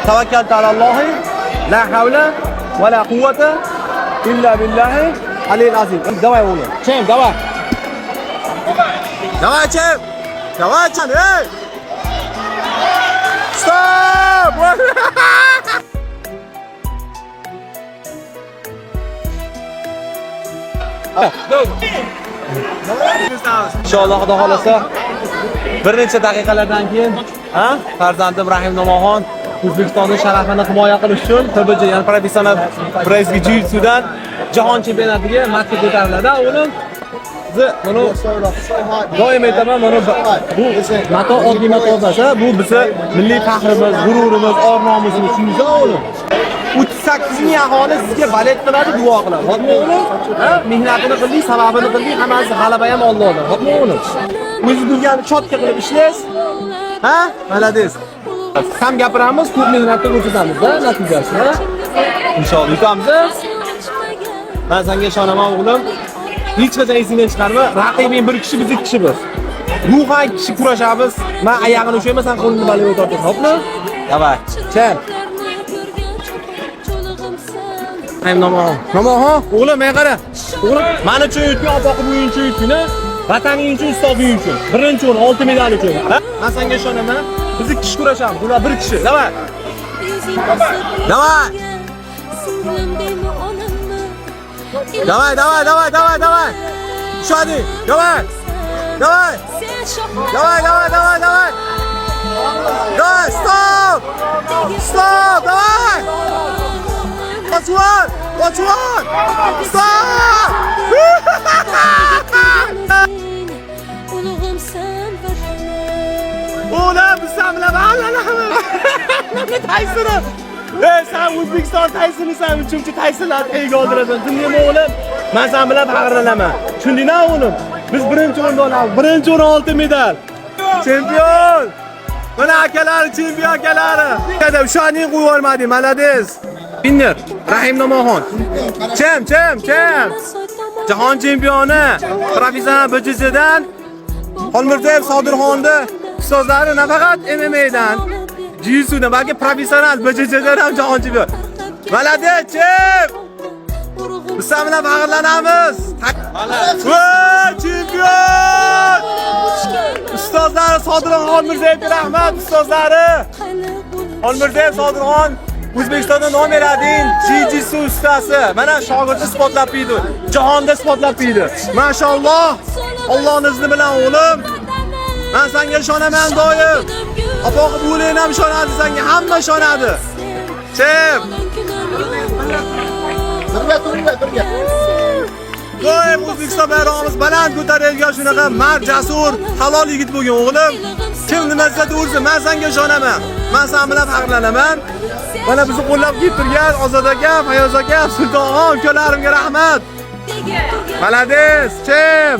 Tavakkaltu alallohi la havla va la quvvata illa billahi aliyil azim. Давай, o'g'lim. Chem, давай. Давай, Chem. Давай, Chem. Ey! Stop! Inshaalloh, Xudo xolasa bir necha daqiqalardan keyin, ha, farzandim Rahim Nomoxon O'zbekistonning sharafini himoya qilish uchun PBJ, ya'ni professional Brazil Jiu-Jitsudan jahon chempionatiga matga ko'tariladi. O'g'lim, bizni buni doim aytaman, mana bu mato oddiy mato emas, bu bizni milliy faxrimiz, g'ururimiz, or nomusimiz, tushundingizmi, o'g'lim? 38 ming aholi sizga болеть qiladi, duo qiladi. Xo'pmi, o'g'lim? Ha? Mehnatini qildik, sababini qildik, hammasi g'alaba ham Allohdan. Xo'pmi, o'g'lim? O'zingiz bilgan чётко qilib ishlaysiz. Ha? Молодец. Kam gapiramiz, ko'p mehnatni ko'rsatamiz-da natijasini. Inshaalloh yutamiz. Men senga ishonaman, o'g'lim. Hech qachon esingdan chiqarma, raqibing bir kishi, biz ikki kishimiz. Ruhan kishi kurashamiz. Men oyog'ini ushlayman, sen qo'lini baliga tortasan, xo'pmi? Давай. Chel. Rahim Nomoxon. Nomoxon, o'g'lim, menga qara. O'g'lim, men uchun yutgin, opoqi buving uchun yutgin, vataning uchun, ustozing uchun. Birinchi o'rin, oltin medal uchun. Ha? Men senga ishonaman. Biz ikki kishi kurashamiz, ular bir kishi. Давай. Давай. Давай, давай, давай, давай, давай. Ushlading. Давай. Давай. Давай, давай, давай, давай. Давай, стоп! Стоп, давай! Watch one! Watch one! Stop! Ulug'imsan vatanim. O'g'lim, biz sen bilan Nima Taysoni? Ey, sen O'zbekiston Taysonisan, uchinchi Taysonlarni tagiga oldirasan. Tushundingmi, o'g'lim? Men sen bilan faxrlanaman. Tushundingmi, o'g'lim? Biz birinchi o'rinda olamiz. Birinchi o'rin, oltin medal. Chempion! Mana akalari, chempion akalari. O'shaning qo'yib olmading, молодец. Winner Rahim Nomoxon. Chem, chem, chem. Jahon chempioni professional BJJdan Xolmirzayev Sodirxonni ustozlari nafaqat MMAdan, Jiu-Jitsudan, balki professional BJJdan ham jahon chempioni. Молодец, chem! Biz sen bilan faxrlanamiz. Va chempion! Ustozlari Sodirxon Xolmirzayevga rahmat, ustozlari. Xolmirzayev Sodirxon O'zbekistonda номер 1 Jiu-Jitsu ustasi. Mana shogirdi isbotlab berdi. Jahonda isbotlab berdi. Mashalloh. Allohning izni bilan, o'g'lim. Men senga ishonaman doim. Opoqi buvling ham ishonadi senga, hamma ishonadi. Chem. Birga turinglar, birga. Doim O'zbekiston bayrog'imiz baland ko'tarilgan shunaqa mard, jasur, halol yigit bo'lgin, o'g'lim. Kim nima desa deversin, men senga ishonaman. Men sen bilan faxrlanaman. Mana bizni qo'llab kelib turgan Ozod aka, Fayoz aka, Sultonxon ukalarimga rahmat. Молодец, chem.